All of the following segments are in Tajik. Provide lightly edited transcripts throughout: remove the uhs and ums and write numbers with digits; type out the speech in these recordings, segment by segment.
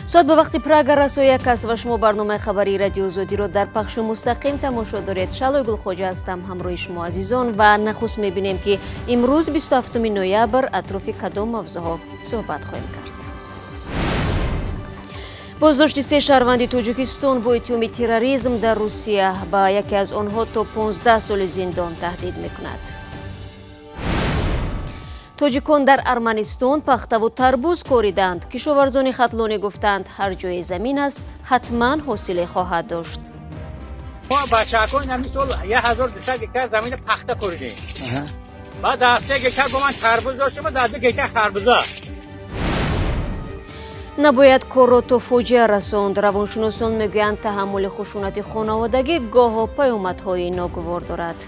Соат ба вақти Прага расо як аст ва шумо барномаи хабарии Радио Озодиро дар пахши мустақим тамошо доред. Шалои Гулхоҷа ҳастам ҳамроҳи шумо азизон ва нахуст мебинем, ки имрӯз 27 ноябр атрофи кадом мавзӯъҳо суҳбат хоҳем кард. Боздошти се шаҳрванди Тоҷикистон бо иттиҳоми терроризм дар Русия ба яке аз онҳо то 15 соли зиндон таҳдид мекунад. Тоҷикон дар Арманистон пахтаву тарбуз кориданд. Кишоварзони хатлонӣ гуфтанд, ҳар ҷое замин аст, ҳатман ҳосиле хоҳад дошт. Мо бачаҳакон ҳамин сол 1200 гектар замини пахта коридем. Баъд дар 3 гектар бо ман тарбуз доштем ва дар 2 гектар харбуза. Набояд корро то фоҷиа расонд. Равоншиносон мегӯянд, таҳаммули хушунати хонаводагӣ гоҳо паёмадҳои ногувор дорад.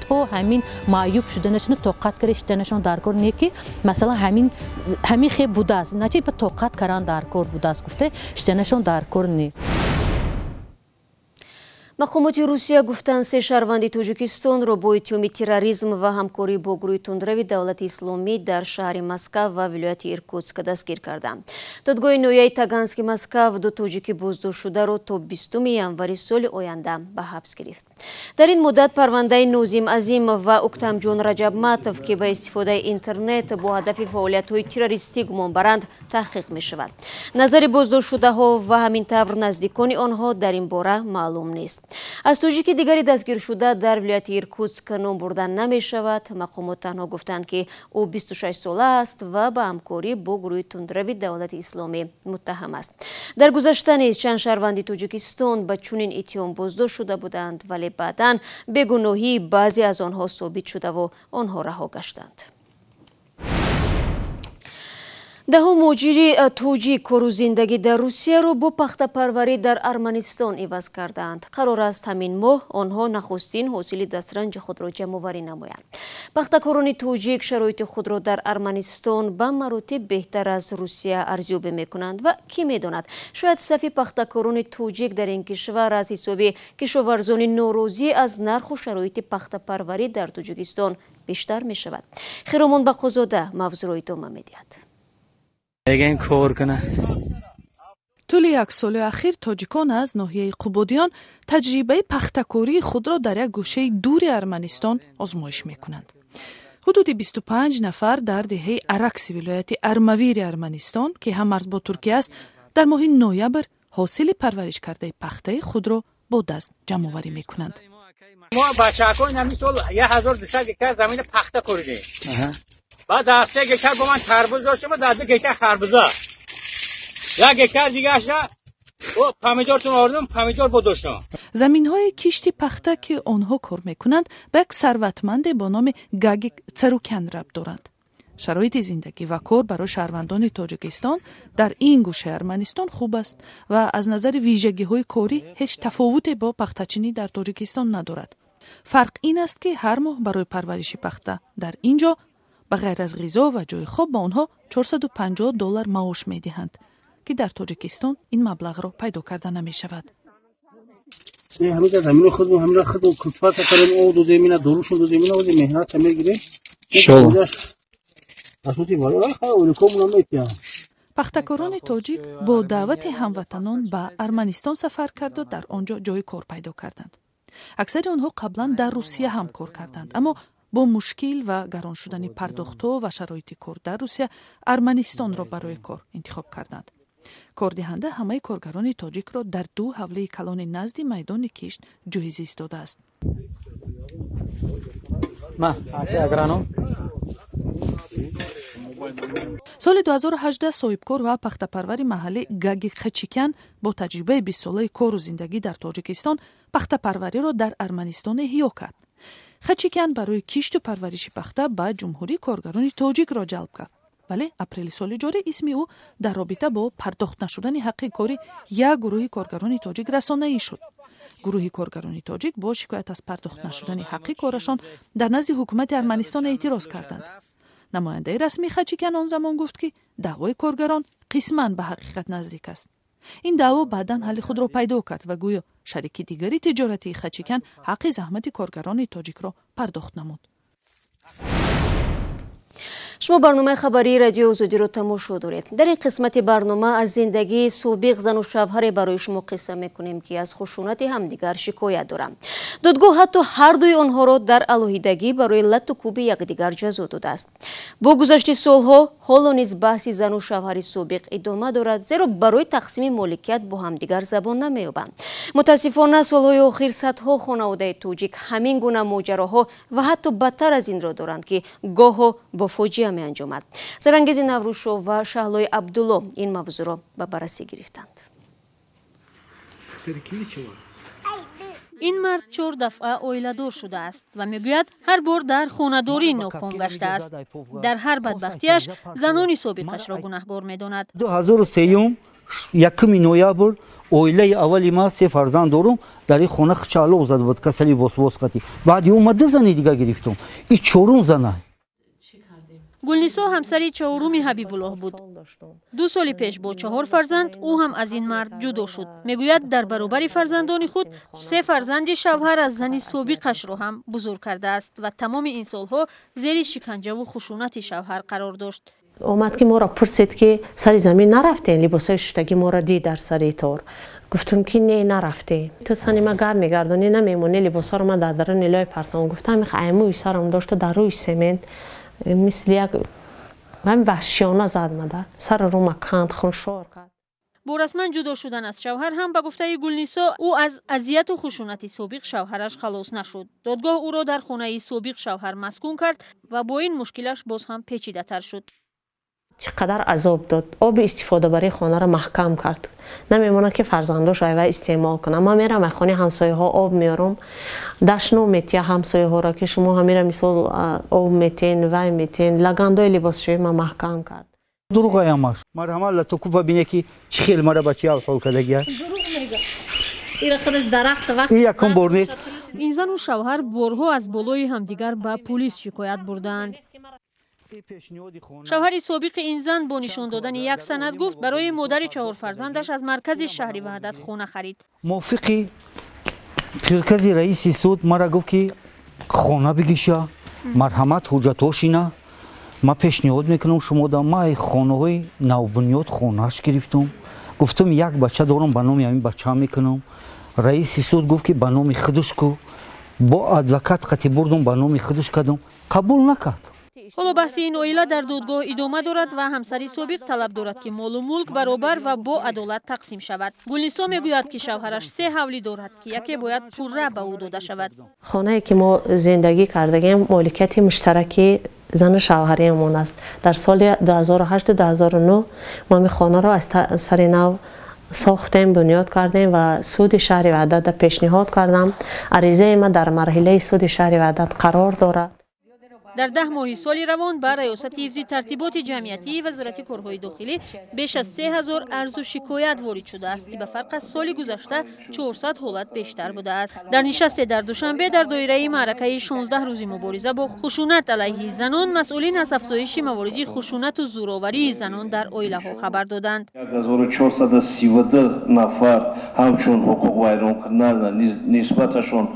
То ҳамин маъюб шуданашону тоқат карда шиданашон дар кор не, ки масалан ҳамин хеб будааст, начи ба тоқат кардан дар кор будааст, гуфта шиданашон дар кор не. Мақомоти Русия гуфтанд, се шаҳрванди Тоҷикистонро бо иттиҳоми терроризм ва ҳамкорӣ бо гурӯҳи тундрави Давлати Исломӣ дар шаҳри Москав ва вилояти Иркутск дастгир карданд. Додгоҳи ноҳияи Тагански Москав ду тоҷики боздоштшударо то 20 январи соли оянда ба ҳабс гирифт. Дар ин муддат парвандаи Нозим Азимов ва Уктамҷон Раҷабматов, ки ба истифодаи интернет бо ҳадафи фаъолиятҳои террористӣ гумонбаранд, таҳқиқ мешавад. Назари боздоштшудаҳо ва ҳамин тавр наздикони онҳо дар ин бора маълум нест. Аз тоҷики дигари дастгиршуда дар вилояти Иркутск ном бурда намешавад. Мақомот танҳо гуфтанд, ки ӯ 26 сола аст ва ба ҳамкорӣ бо гурӯҳи тундрави Давлати Исломӣ муттаҳам аст. Дар гузашта низ чанд шаҳрванди Тоҷикистон ба чунин иттиҳом боздошт шуда буданд, вале баъдан бегуноҳии баъзе аз онҳо собит шудаву онҳо раҳо гаштанд. Даҳо муҳоҷири тоҷик кору зиндагӣ дар Русияро бо пахтапарварӣ дар Арманистон иваз кардаанд. Қарор аст, ҳамин моҳ онҳо нахустин ҳосили дастранҷи худро ҷамъоварӣ намоянд. Пахтакорони тоҷик шароити худро дар Арманистон ба маротиб беҳтар аз Русия арзёбӣ мекунанд ва кӣ медонад, шояд сафи пахтакорони тоҷик дар ин кишвар аз ҳисоби кишоварзони норозӣ аз нарху шароити пахтапарварӣ дар Тоҷикистон бештар мешавад. Хиромон Бақозода мавзӯъро идома медиҳад. Тӯли як соли ахир тоҷикон аз ноҳияи Қубодиён таҷрибаи пахтакории худро дар як гӯшаи дури Арманистон озмоиш мекунанд. Ҳудуди 25 нафар дар деҳаи Аракси вилояти Армавири Арманистон, ки ҳаммарз бо Туркия аст, дар моҳи ноябр ҳосили парвариш кардаи пахтаи худро бо даст ҷамъоварӣ мекунанд. Мо бачаҳакон ҳамин сол 1200 гектар замини пахта коридем. Баъд дар 3 гектар бо ман тарбуз доштем ва дар 2 гектар харбуза. 1 гектар дигаашра помидортон овардам, помидор бо доштам. Заминҳои кишти пахта, ки онҳо кор мекунанд, ба як сарватманде бо номи Гагик Царукян рабт доранд. Шароити зиндагӣ ва кор барои шаҳрвандони Тоҷикистон дар ин гӯшаи Арманистон хуб аст ва аз назари вижагиҳои корӣ ҳеҷ тафовуте бо пахтачинӣ дар Тоҷикистон надорад. Фарқ ин аст, ки ҳар моҳ барои парвариши пахта дар ин ҷо ба ғайр аз ғизо ва ҷои хоб ба онҳо 450 доллар маош медиҳанд, ки дар Тоҷикистон ин маблағро пайдо карда намешавад. Пахтакорони тоҷик бо даъвати ҳамватанон ба Арманистон сафар карду дар он ҷо ҷои кор пайдо карданд. Аксари онҳо қаблан дар Русия ҳам кор карданд, аммо бо мушкил ва гарон шудани пардохтҳо ва шароити кор дар Русия Арманистонро барои кор интихоб карданд. Кордиҳанда ҳамаи коргарони тоҷикро дар ду ҳавлии калони назди майдони кишт ҷои зист додааст. Соли 2018 соҳибкор ва пахтапарвари маҳаллӣ Гагик Хачикян бо таҷрибаи бистсолаи кору зиндагӣ дар Тоҷикистон пахтапарвариро дар Арманистон эҳё кард. Хачикян барои кишту парвариши пахта ба ҷумҳурӣ коргарони тоҷикро ҷалб кард, вале апрели соли ҷорӣ исми ӯ дар робита бо пардохт нашудани ҳаққи кори як гурӯҳи коргарони тоҷик расонаӣ шуд. Гурӯҳи коргарони тоҷик бо шикоят аз пардохт нашудани ҳаққи корашон дар назди ҳукумати Арманистон эътироз карданд. Намояндаи расмии Хачикян он замон гуфт, ки даъвои коргарон қисман ба ҳақиқат наздик аст. Ин даъво баъдан ҳалли худро пайдо кард ва гӯё шарики дигари тиҷоратии Хачикян ҳаққи заҳмати коргарони тоҷикро пардохт намуд. Шумо барномаи хабарии Радиои Озодиро тамошо доред. Дар ин қисмати барнома аз зиндагии собиқ зану шавҳаре барои шумо қисса мекунем, ки аз хушунати ҳамдигар шикоят доранд. Додгоҳ ҳатто ҳар дуи онҳоро дар алоҳидагӣ барои латту кӯби якдигар ҷазо додааст. Бо гузашти солҳо ҳоло низ баҳси зану шавҳари собиқ идома дорад, зеро барои тақсими моликият бо ҳамдигар забон намеёбанд. Мутаассифона, солҳои охир садҳо хонаводаи тоҷик ҳамин гуна моҷароҳо ва ҳатто бадтар аз инро доранд, ки гоҳо бо фоҷиа меанҷомад. Сарангези Наврӯзшо ва Шаҳлои Абдулло ин мавзӯъро ба баррасӣ гирифтанд. Ин мард чор дафъа оиладор шудааст ва мегӯяд, ҳар бор дар хонадорӣ ноком гаштааст. Дар ҳар бадбахтиаш занони собиқашро гунаҳгор медонад. 2003, 1 ноябр, оилаи аввали ма, се фарзанд дорум, дар ин хона чалоқ зада буд, касали восвос қатӣ. Баъди ӯ ма ду зани дига гирифтум, и чорум зана. Гулнисо ҳамсари чаҳоруми Ҳабибуллоҳ буд. 2 соли пеш бо чаҳор фарзанд ӯ ҳам аз ин мард ҷудо шуд. Мегӯяд, дар баробари фарзандони худ се фарзанди шавҳар аз зани собиқашро ҳам бузург кардааст ва тамоми ин солҳо зери шиканҷаву хушунати шавҳар қарор дошт. Омад, ки моро пурсид, ки сари замин нарафтем, либосҳои шуштагӣ моро дид дар сари тор. Гуфтум, ки не, нарафтем. Ту сани ма гап мегардонӣ, намемонӣ, либосҳоро ман дар даруни лой партом. Гуфтам, аймӯи сарам дошту дар рӯи семент мисли як ҳамин ваҳшиёна зад мада, сари рӯма канд, хуншор кард. Бо расман ҷудо шудан аз шавҳар ҳам, ба гуфтаи Гулнисо, ӯ аз азияту хушунати собиқ шавҳараш халос нашуд. Додгоҳ ӯро дар хонаи собиқ шавҳар маскун кард ва бо ин мушкилаш боз ҳам печидатар шуд. Чӣ қадар азоб дод! Оби истифодабарии хонаро маҳкам кард, намемонад, ки фарзандош айва истеъмол кунам. Ман мерам ай хонаи ҳамсояҳо об меорам, дашном метия ҳамсояҳоро, ки шумо ҳамира мисол об метен, вай метен. Лагандои либосшӯи ман маҳкам кард. Дурӯғаямаш, марҳамат, латукуба бине, ки чӣ хел мара ба чӣ ҳол кардагия. Ин якум бор нест. Ин зану шавҳар борҳо аз болои ҳамдигар ба пулис шикоят бурдаанд. Шавҳари собиқи ин зан бо нишон додани як санад гуфт, барои модари чаҳорфарзандаш аз маркази шаҳри Ваҳдат хона харид. Мувофиқи прикази раиси суд мара гуфт, ки хона бигиша, марҳамат, ҳуҷҷатҳошина ма пешниҳод мекунам шумода. Ма хонаҳои навбунёд хонааш гирифтум. Гуфтум, як бача дорам, ба номи ҳамин бача мекунам. Раиси суд гуфт, ки ба номи худаш ку. Бо адвокат қати бурдум, ба номи худаш кардум, қабул накард. Ҳоло баҳси ин оила дар додгоҳ идома дорад ва ҳамсари собиқ талаб дорад, ки молу мулк баробар ва бо адолат тақсим шавад. Гулнисо мегӯяд, ки шавҳараш се ҳавлӣ дорад, ки яке бояд пурра ба ӯ дода шавад. Хонае, ки мо зиндагӣ кардагем, моликияти муштараки зану шавҳариамон аст. Дар соли 2008, 2009 мо ин хонаро аз сари нав сохтем, бунёд кардем ва суди шаҳри Ваҳдатда пешниҳод кардам. Аризаи ма дар марҳилаи суди шаҳри Ваҳдат қарор дорад. Дар 10 моҳи соли равон ба Раёсати ҳифзи тартиботи ҷамъиятии Вазорати корҳои дохилӣ беш аз 3000 арзу шикоят ворид шудааст, ки ба фарқ аз соли гузашта 400 ҳолат бештар будааст. Дар нишасте дар Душанбе дар доираи маъракаи 16 рӯзи мубориза бо хушунат алайҳи занон масъулин аз афзоиши мавориди хушунату зӯроварии занон дар оилаҳо хабар доданд. 1432 нафар ҳамчун ҳуқуқвайронкунанда нисбаташон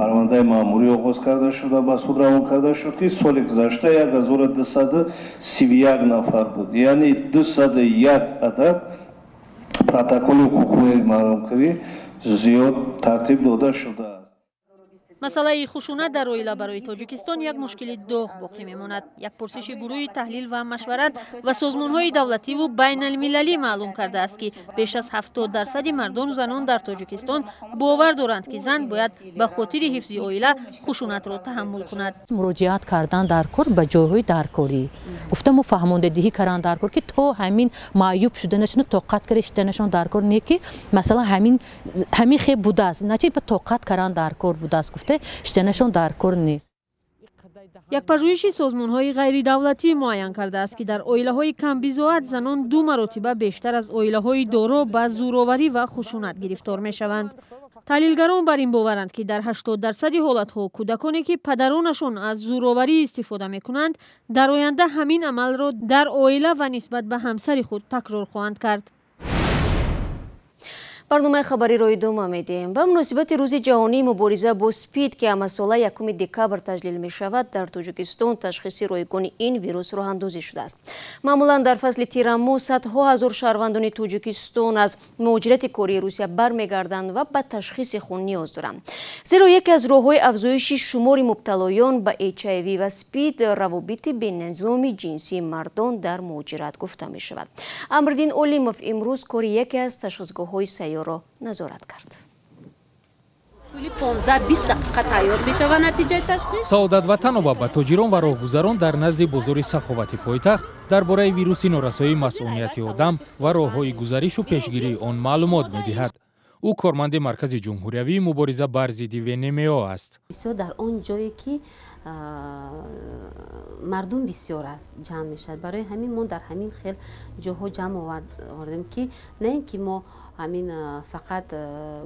парвандаи маъмурӣ оғоз карда шуда, ба суд равон карда шуд, ки соли гузашта 1231 нафар буд, яъне 201 адад протоколи ҳуқуқи маромкунӣ зиёд тартиб дода шудааст. Масъалаи хушунат дар оила барои Тоҷикистон як мушкили доғ боқӣ мемонад. Як пурсиши гурӯҳи таҳлил ва машварат ва созмонҳои давлативу байналмилалӣ маълум кардааст, ки беш аз 70% мардону занон дар Тоҷикистон бовар доранд, ки зан бояд ба хотири ҳифзи оила хушунатро таҳаммул кунад. Муроҷиат кардан дар кор ба ҷойҳои даркорӣ, гуфта мо фаҳмондадиҳӣ кардан дар кор, ки то ҳамин маъюб шуданашону тоқат карда шиданашон дар кор не, ки масалан ҳамин хел будааст, начи ба тоқат кардан дар кор будааст, гуфта шиданашон дар кор не. Як пажӯҳиши созмонҳои ғайридавлатӣ муайян кардааст, ки дар оилаҳои камбизоат занон ду маротиба бештар аз оилаҳои доро ба зӯроварӣ ва хушунат гирифтор мешаванд. Таҳлилгарон бар ин боваранд, ки дар 80% ҳолатҳо кӯдаконе, ки падаронашон аз зӯроварӣ истифода мекунанд, дар оянда ҳамин амалро дар оила ва нисбат ба ҳамсари худ такрор хоҳанд кард. Барномаи хабариро идома медиҳем. Ба муносибати рӯзи ҷаҳонии мубориза бо СПИД, ки ҳамасола 1 декабр таҷлил мешавад, дар Тоҷикистон ташхиси ройгони ин вирус роҳандозӣ шудааст. Маъмулан дар фасли тирамӯ садҳо ҳазор шаҳрвандони Тоҷикистон аз муҳоҷирати кории Русия бармегарданд ва ба ташхиси хун ниёз доранд. Зеро яке аз роҳҳои афзоиши шумори мубталоён ба HIV ва СПИД равобити бенизоми ҷинсии мардон дар муҳоҷират гуфта мешавад. Амриддин Олимов имрӯз кори яке аз ташхисгоҳҳои сайёр назорат кард. Тӯли 15-20 дақиқа тайёр мешавад натиҷаи ташхис. Саодат Ватанова ба тоҷирон ва роҳгузарон дар назди бозори саховати пойтахт дар бораи вируси норасоии масъунияти одам ва роҳҳои гузаришу пешгирии он маълумот медиҳад. Ӯ корманди Маркази ҷумҳуриявии мубориза бар зидди ВНМО аст. Бисёр дар он ҷое ки мардум бисёр аст ҷамъ мешавад. Барои ҳамин мо дар ҳамин хел ҷоҳо ҷамъ овардем, ки на ин ки мо ҳамин фақат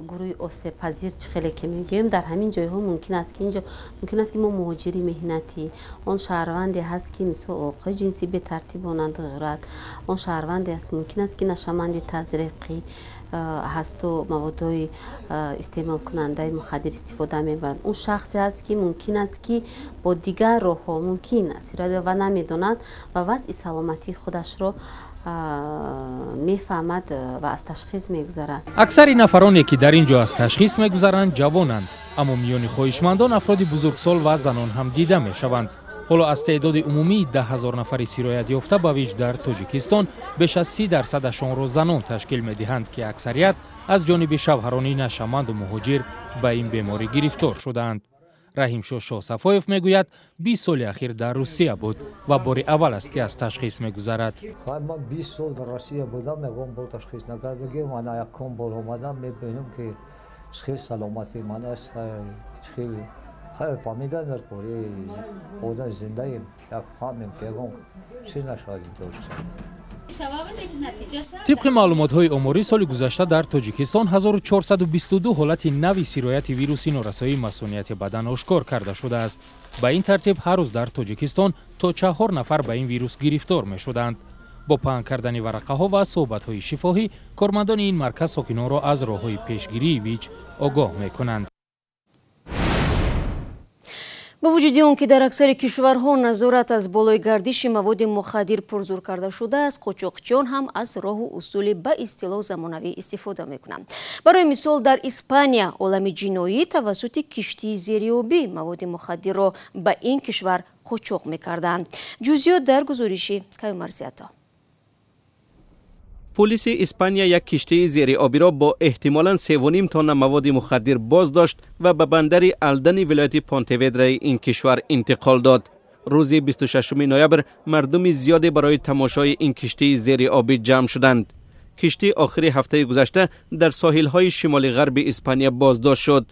гурӯҳи осебпазир чӣ хеле ки мегӯем, дар ҳамин ҷойҳо мумкин аст ки инҷо мумкин аст ки мо муҳоҷири меҳнатӣ, он шаҳрванде ҳаст ки мисол алоқаи ҷинсӣ бетартибона дорад, он шаҳрванде аст мумкин аст ки нашаманди тазриқӣ ҳасту маводҳои истеъмолкунандаи мухаддир истифода мебарад, он шахсе аст ки мумкин аст ки бо дигар роҳҳо мумкин ва намедонад ва вазъи саломатии худашро мефаҳмад ва аз ташхис мегузарад. Аксари нафароне ки дар ин ҷо аз ташхис мегузаранд ҷавонанд, аммо миёни хоҳишмандон афроди бузургсол ва занон ҳам дида мешаванд. Ҳоло аз теъдоди умумии 10 000 нафари сироятёфта ба ВИЧ дар Тоҷикистон беш аз 30%-ашонро занон ташкил медиҳанд, ки аксарият аз ҷониби шавҳарони нашаманду муҳоҷир ба ин беморӣ гирифтор шудаанд. Раҳимшо Шоҳсафоев мегӯяд, 20 соли ахир дар Русия буд ва бори аввал аст ки аз ташхис мегузарад. Ман 20 сол дар Россия будам, ягон бор ташхис накардагим. Ман якум бор омадам, мебинам ки чӣ хел саломатии ман аст, чӣ хел фаҳмидан дар кори одам зиндаем, як фаҳмем ки ягон чиз нашавад. Тибқи маълумотҳои оморӣ, соли гузашта дар Тоҷикистон 1422 ҳолати нави сирояти вируси норасоии масъунияти бадан ошкор карда шудааст. Ба ин тартиб ҳар рӯз дар Тоҷикистон то 4 нафар ба ин вирус гирифтор мешуданд. Бо паҳн кардани варақаҳо ва суҳбатҳои шифоҳӣ кормандони ин марказ сокинонро аз роҳҳои пешгирии ВИЧ огоҳ мекунанд. Бо вуҷуди он ки дар аксари кишварҳо назорат аз болои гардиши маводи мухаддир пурзур карда шудааст, қочоқчиён ҳам аз роҳу усули ба истилоҳ замонавӣ истифода мекунанд. Барои мисол, дар Испания олами ҷиноӣ тавассути киштии зериобӣ маводи мухаддирро ба ин кишвар қочоқ мекарданд. Ҷузъиёт дар гузориши Каюмарзиято. Полиси Испания як киштии зериобиро бо эҳтимолан 3,5 тонна маводи мухаддир боздошт ва ба бандари Алдани вилояти Понтеведраи ин кишвар интиқол дод. Рӯзи 26 ноябр мардуми зиёде барои тамошои ин киштии зериобӣ ҷамъ шуданд. Киштӣ охири ҳафтаи гузашта дар соҳилҳои шимоли ғарби Испания боздошт шуд.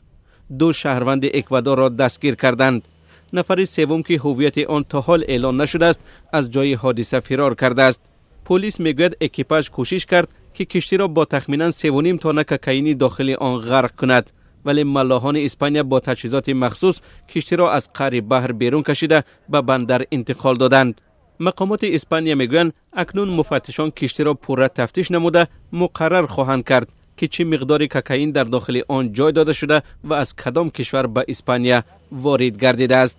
2 шаҳрванди Эквадорро дастгир карданд. Нафари севум, ки ҳуввияти он то ҳол эълон нашудааст, аз ҷои ҳодиса фирор кардааст. Полис мегӯяд, экипаж кӯшиш кард ки киштиро бо тахминан 3,5 тонна кокаини дохили он ғарқ кунад, вале маллоҳони Испания бо таҷҳизоти махсус киштиро аз қаъри баҳр берун кашида ба бандар интиқол доданд. Мақомоти Испания мегӯянд, акнун муфаттишон киштиро пурра тафтиш намуда муқаррар хоҳанд кард ки чӣ миқдори кокаин дар дохили он ҷой дода шуда ва аз кадом кишвар ба Испания ворид гардидааст.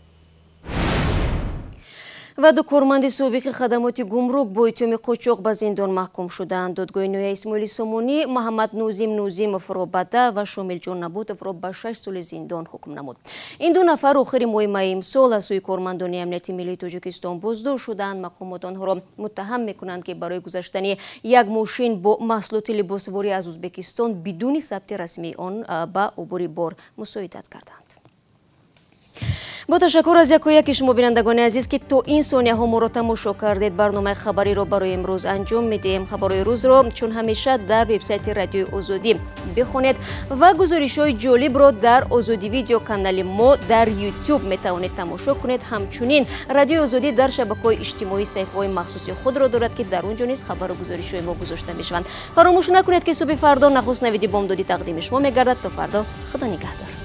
Ва ду корманди собиқи хадамоти гумрук бо иттиҳоми қочоқ ба зиндон маҳкум шуданд. Додгоҳи ноҳияи Исмоили Сомонӣ Муҳаммад Нозим Нозимовро ба 10 ва Шомилҷон Наботовро ба 6 соли зиндон ҳукм намуд. Ин ду нафар охири моҳи майи имсол аз сӯи кормандони амнияти миллии Тоҷикистон боздошт шуданд. Мақомот онҳоро муттаҳам мекунанд, ки барои гузаштани як мошин бо маҳсулоти либосворӣ аз Ӯзбекистон бидуни сабти расмии он ба убури бор мусоидат карданд. Бо ташаккур аз яку яки шумо, бинандагони азиз, ки то ин сонияҳо моро тамошо кардед, барномаи хабариро барои имрӯз анҷом медиҳем. Хабарҳои рӯзро чун ҳамеша дар вебсайти Радиои Озодӣ бихонед ва гузоришҳои ҷолибро дар Озодӣ видео канали мо дар YouTube метавонед тамошо кунед. Ҳамчунин Радиои Озодӣ дар шабакаҳои иҷтимоӣ саҳифаҳои махсуси худро дорад, ки дар он ҷо низ хабару гузоришҳои мо гузошта мешаванд. Фаромӯш накунед, ки субҳи фардо нахуст навиди бомдодӣ тақдими шумо мегардад. То фардо, Худо нигаҳдор.